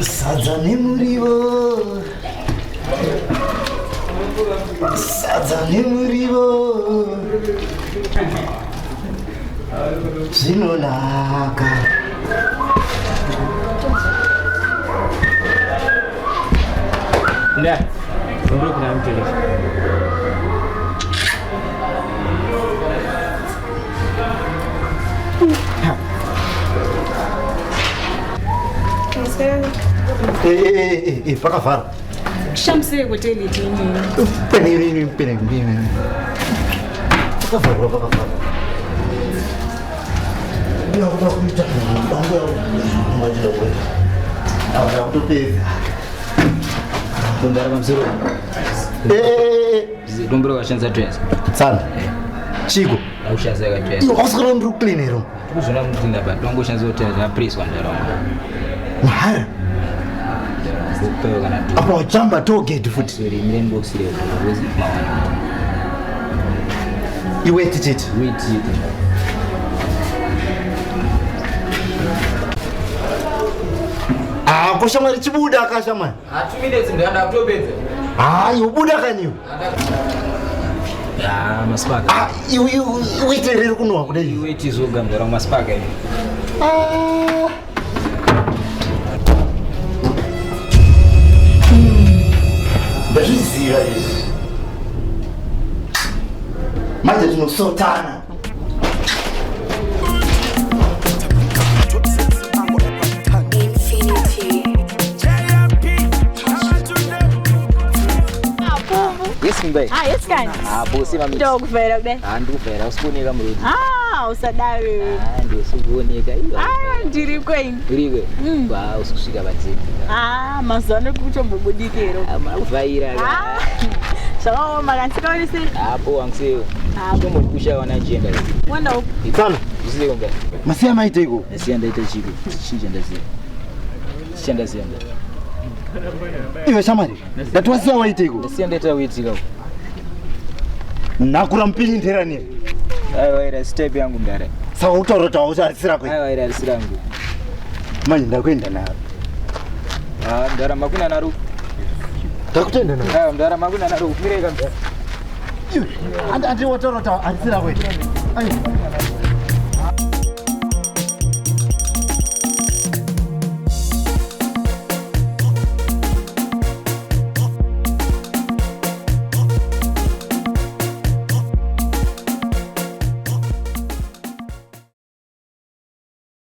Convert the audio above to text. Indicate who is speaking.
Speaker 1: Sadza nemuriwo. Sadza nemuriwo. Zvinonaka.
Speaker 2: Nda. Ndo kuna mtelezi.
Speaker 1: Eh, eh, eh, pakavhara.
Speaker 3: Shamisei hotel tinyi.
Speaker 1: Pene, pene, pene. Pakavharwa, pakavharwa. Ndakuda kuita mubango yakuita Akuda kutopedza.
Speaker 2: Dombera pamusoro.
Speaker 1: Eh,
Speaker 2: Dombera washandisa twese.
Speaker 1: Tsana. Chiko.
Speaker 2: Aushandisa katwese.
Speaker 1: Iwe wasikora ndiri kuclean here.
Speaker 2: Kuzona mutinda ba tongoshandisa kuti zvapreswa ndaramo.
Speaker 1: Mahara.
Speaker 2: Kupewa kana
Speaker 1: Apa wachamba toll gate futi.
Speaker 2: sorry mire box rero ngozi mawana.
Speaker 1: Iwe tichiti.
Speaker 2: Wait.
Speaker 1: Ah, ko shamwari chibuda ka shamwari.
Speaker 2: Ah, 2 minutes ndanda kutopedza.
Speaker 1: Ah, iwe buda kaniwe.
Speaker 2: Ah, masipaka.
Speaker 1: Ah, iwe iwe riri kunowa kudai.
Speaker 2: Wait izoga ndaramo masipaka.
Speaker 1: Ah. Ndazviziva izvi. Manje tinosotana.
Speaker 4: Infinity.
Speaker 2: Yes mbai.
Speaker 3: Ah, yes kani.
Speaker 2: Ah, bosi mami.
Speaker 3: Ndokuvhera kudai.
Speaker 2: Ah, ndikuvhera usikuoneka murodi.
Speaker 3: Ah, usadaro iwe.
Speaker 2: Ah, ndosikuoneka iwe.
Speaker 3: Ah, ndiri kwenyu.
Speaker 2: Urikwe? Ah, usikusvika padzini.
Speaker 3: Ah, mazuva ano kutombobudikiro.
Speaker 2: Ah, makuvhaira ka.
Speaker 3: Ah, zvakaoma kani sikaonese.
Speaker 2: Apo wangiseyo.
Speaker 3: Ah.
Speaker 2: Tombodikusha wana agenda.
Speaker 3: Wanda upi?
Speaker 1: Tsana,
Speaker 2: Usiko mbai.
Speaker 1: masiya maita iko.
Speaker 2: Ndasiya ndaita chiko. Chinja ndasiya. Chinja ndasiya nda.
Speaker 1: Iwe shamwari, ndati wasiya waita iko.
Speaker 2: Ndasiya ndaita waitika.
Speaker 1: Nakura mupini nderaniri.
Speaker 2: Aiwa ira step yangu ndara.
Speaker 1: Saka utaura kuti haucharisira kwe.
Speaker 2: Aiwa ira risira yangu.
Speaker 1: Manje ndakuenda naro.
Speaker 2: Ah, ndara makuna naru.
Speaker 1: Ndakutenda naro.
Speaker 2: Aiwa ndara makuna naru. Mireka ndara.
Speaker 1: Andi wataura kuti harisira kwe. Aiwa.